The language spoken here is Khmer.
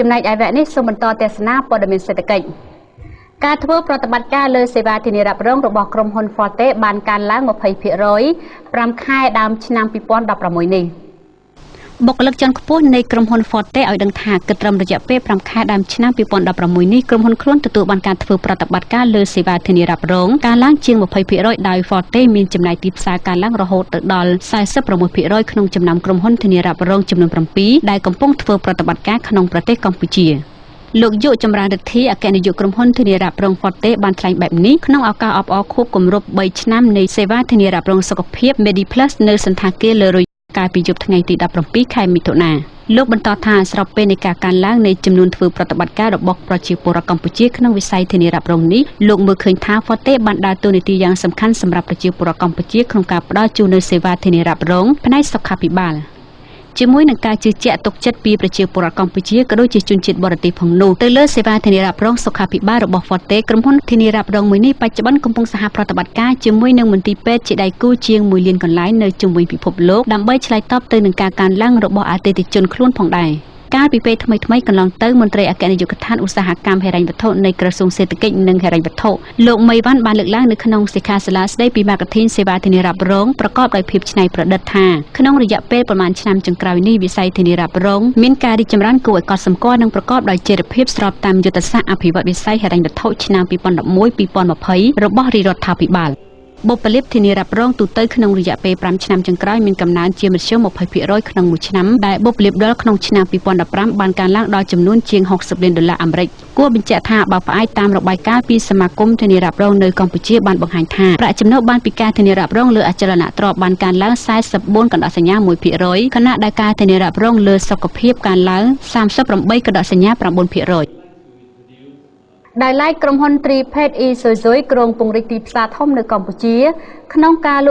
ចំណែកឯវគ្គនេះសូមបន្តទស្សនាព័ត៌មានសេដ្ឋកិច្ចការធ្វើប្រតិបត្តិការលើសេវាធានារ៉ាប់រងរបស់ក្រុមហ៊ុន Forte បានកើនឡើង20% 5ខែដើមឆ្នាំ2016នេះបុគ្គលិកជាន់ខ្ពស់នៃក្រុមហ៊ុន Forte ឲ្យដឹងថាគិតត្រឹមរយៈពេល5ខែដើមឆ្នាំ2016នេះក្រុមហ៊ុនខ្លួនទទួលបានការធ្វើប្រតិបត្តិការលើសេវាធានារ៉ាប់រងកើនឡើងជាង20%ដោយ Forte មានចំណែកទីផ្សារកើនឡើងរហូតទៅដល់46%ក្នុងចំណោមក្រុមហ៊ុនធានារ៉ាប់រងចំនួន7ដែលកំពុងធ្វើប្រតិបត្តិការក្នុងប្រទេសកម្ពុជាលោកយុចម្រើនរិទ្ធីអគ្គនាយកក្រុមហ៊ុនធានារ៉ាប់រង Forte បានថ្លែងបែបនេះក្នុងឱកាសអបអរខួបគម្រប់3ឆ្នាំនៃសេវាធានារ៉ាប់រងសុខភាព Mediplus នៅសណ្ឋាគារ Le Royal កាលពីយប់ថ្ងៃទី17ខែមិថុនាលោកបន្តថាស្របពេលនៃការកើនឡើងនៃចំនួនធ្វើប្រតិបត្តិការរបស់ប្រជាពលរដ្ឋកម្ពុជាក្នុងវិស័យធានារ៉ាប់រងនេះលោកមើលឃើញថា Forte បានដើរតួនាទីយ៉ាងសំខាន់សម្រាប់ប្រជាពលរដ្ឋកម្ពុជាក្នុងការផ្ដល់ជូននូវសេវាធានារ៉ាប់រងផ្នែកសុខាភិបាលជាមួយនឹងការជឿជាក់ទុកចិត្តពីប្រជាពលរដ្ឋកម្ពុជាក៏ដូចជាជនជាតិបរទេសផងនោះទៅលើសេវាធានារ៉ាប់រងសុខាភិបាលរបស់ Forte ក្រុមហ៊ុនធានារ៉ាប់រងមួយនេះបច្ចុប្បន្នកំពុងសហប្រតិបត្តិការជាមួយនឹងមន្ទីរពេទ្យជាដៃគូជាង1លានកន្លែងនៅជុំវិញពិភពលោកដើម្បីឆ្លើយតបទៅនឹងការកើនឡើងរបស់អតិថិជនខ្លួនផងដែរកាលពីពេលថ្មីៗកន្លងទៅមន្ត្រីអគ្គនាយកដ្ឋានឧស្សាហកម្មហិរញ្ញវត្ថុនៃក្រសួងសេដ្ឋកិច្ចនិងហិរញ្ញវត្ថុលោកមីវ៉ាន់បានលើកឡើងនៅក្នុងសិក្ខាសាលាស្ដីពី Marketing សេវាធានារ៉ាប់រងប្រកបដោយភាពច្នៃប្រឌិតថាក្នុងរយៈពេលប្រមាណឆ្នាំចុងក្រោយនេះវិស័យធានារ៉ាប់រងមានការរីកចម្រើនគួរឲ្យកត់សម្គាល់និងប្រកបដោយចីរភាពស្របតាមយុទ្ធសាស្ត្រអភិវឌ្ឍវិស័យហិរញ្ញវត្ថុឆ្នាំ2011-2020របស់រាជរដ្ឋាភិបាលបុព្វលាភធានារ៉ាប់រងទូទៅក្នុងរយៈពេល5ឆ្នាំចុងក្រោយមានកំណើនជាមធ្យម20%ក្នុងមួយឆ្នាំដែលបុព្វលាភដល់ក្នុងឆ្នាំ2015បានកើនឡើងដល់ចំនួនជាង60លានដុល្លារអាមេរិកគួរបញ្ជាក់ថាបើផ្អែកតាមរបាយការណ៍ពីសមាគមធានារ៉ាប់រងនៅកម្ពុជាបានបង្ហាញថាប្រាក់ចំណូលបានពីការធានារ៉ាប់រងលើអចលនទ្រព្យបានកើនឡើង44.1%ខណៈដែលការធានារ៉ាប់រងលើសុខភាពកើនឡើង38.9%ដោយឡែកក្រុមហ៊ុន Tripet Isuzu ក្រុងពង្រីកទីផ្សារធំនៅកម្ពុជាក្នុងការលក់